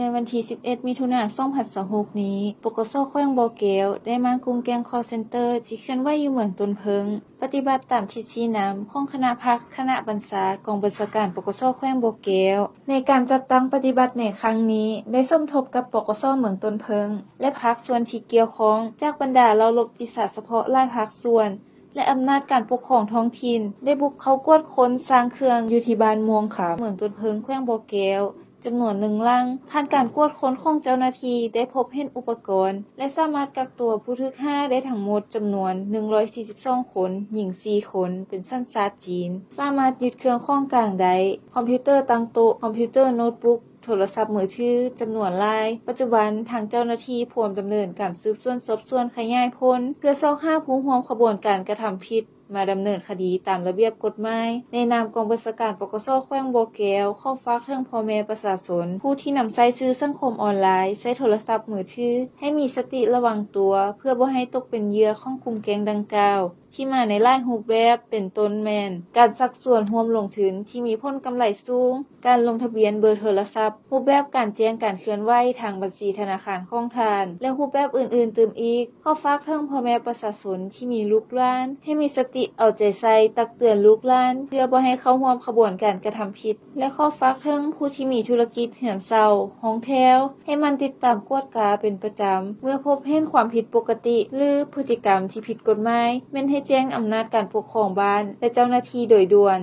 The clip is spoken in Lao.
ໃນວັນທີສິບເອັດ ມິຖຸນາ ສອງພັນຊາວຫົກນີ້, ປກສ ແຂວງບໍ່ແກ້ວ ໄດ້ມ້າງກຸ່ມແກ້ງ call center ທີ່ເຄື່ອນໄຫວຢູ່ເມືອງຕົ້ນເຜິ້ງ, ປະຕິບັດຕາມທິດຊີ້ນຳຂອງຄະນະພັກ, ຄະນະບັນຊາ, ກອງບັນຊາການ ປກສ ແຂວງບໍ່ແກ້ວ. ໃນການຈັດຕັ້ງປະຕິບັດໃນຄັ້ງນີ້ ໄດ້ສົມທົບກັບ ປກສ ເມືອງຕົ້ນເຜິ້ງ ແລະ ພາກສ່ວນທີ່ກ່ຽວຂ້ອງ ຈາກບັນດາເຫຼົ່າລົບວິຊາສະເພາະຫຼາຍພາກສ່ວນ ແລະ ອຳນາດການປົກຄອງທ້ອງຖິ່ນ ໄດ້ບຸກເຂົ້າກວດຄົ້ນຊ່າງເຄື່ອງຢູ່ທີ່ບ້ານມ່ວງຄຳ ເມືອງຕົ້ນເຜິ້ງ ແຂວງບໍ່ແກ້ວ ຈຳນວນໜຶ່ງຫຼັງ. ຜ່ານການກວດຄົ້ນຂອງເຈົ້າໜ້າທີ່ ໄດ້ພົບເຫັນອຸປະກອນ ແລະ ສາມາດກັກຕົວຜູ້ຖືກຫາໄດ້ທັງໝົດຈຳນວນໜຶ່ງຮ້ອຍສີ່ສິບສອງຄົນ, ຍິງສີ່ຄົນ ເປັນສັນຊາດຈີນ, ສາມາດຍຶດເຄື່ອງຂອງກາງໄດ້ ຄອມພິວເຕີຕັ້ງໂຕະ, ຄອມພິວເຕີໂນດບຸກ, ໂທລະສັບມືຖືຈຳນວນຫຼາຍ. ປັດຈຸບັນ ທາງເຈົ້າໜ້າທີ່ພວມດຳເນີນການສືບສວນສອບສວນຂະຫຍາຍຜົນ ເພື່ອຊອກຫາຜູ້ຮ່ວມຂະບວນການກະທຳຜິດ ມາດຳເນີນຄະດີຕາມລະບຽບກົດໝາຍ. ໃນນາມກອງບັນຊາການ ປກສ ແຂວງບໍ່ແກ້ວ ຂໍຝາກເຖິງພໍ່ແມ່ປະຊາຊົນ ຜູ້ທີ່ນຳໃຊ້ສື່ສັງຄົມອອນລາຍ, ໃຊ້ໂທລະສັບມືຖື ໃຫ້ມີສະຕິລະວັງຕົວ ເພື່ອບໍ່ໃຫ້ຕົກເປັນເຫຍື່ອຂອງກຸ່ມແກ້ງດັ່ງກ່າວ ທີ່ມາໃນຫຼາຍຮູບແບບ ເປັນຕົ້ນແມ່ນ ການຊັກຊວນຮ່ວມລົງທຶນທີ່ມີຜົນກຳໄລສູງ, ການລົງທະບຽນເບີໂທລະສັບ, ຮູບແບບການແຈ້ງການເຄື່ອນໄຫວທາງບັນຊີທະນາຄານຂອງທ່ານ ແລະ ຮູບແບບອື່ນໆຕື່ມອີກ. ຂໍຝາກເຖິງພໍ່ແມ່ປະຊາຊົນທີ່ມີລູກຫຼານ ໃຫ້ມີສະຕິເອົາໃຈໃສ່ຕັກເຕືອນລູກຫຼານ ເພື່ອບໍ່ໃຫ້ເຂົ້າຮ່ວມຂະບວນການກະທຳຜິດ ແລະ ຂໍຝາກເຖິງຜູ້ທີ່ມີທຸລະກິດເຮືອນເຊົ່າ, ຫ້ອງແຖວ ໃຫ້ໝັ່ນຕິດຕາມກວດກາເປັນປະຈຳ. ເມື່ອພົບເຫັນຄວາມຜິດປົກກະຕິ ຫຼື ພຶດຕິກຳທີ່ຜິດກົດໝາຍ ແມ່ນໃຫ້ແຈ້ງອຳນາດການປົກຄອງບ້ານ ແລະ ເຈົ້າໜ້າທີ່ໂດຍດ່ວນ.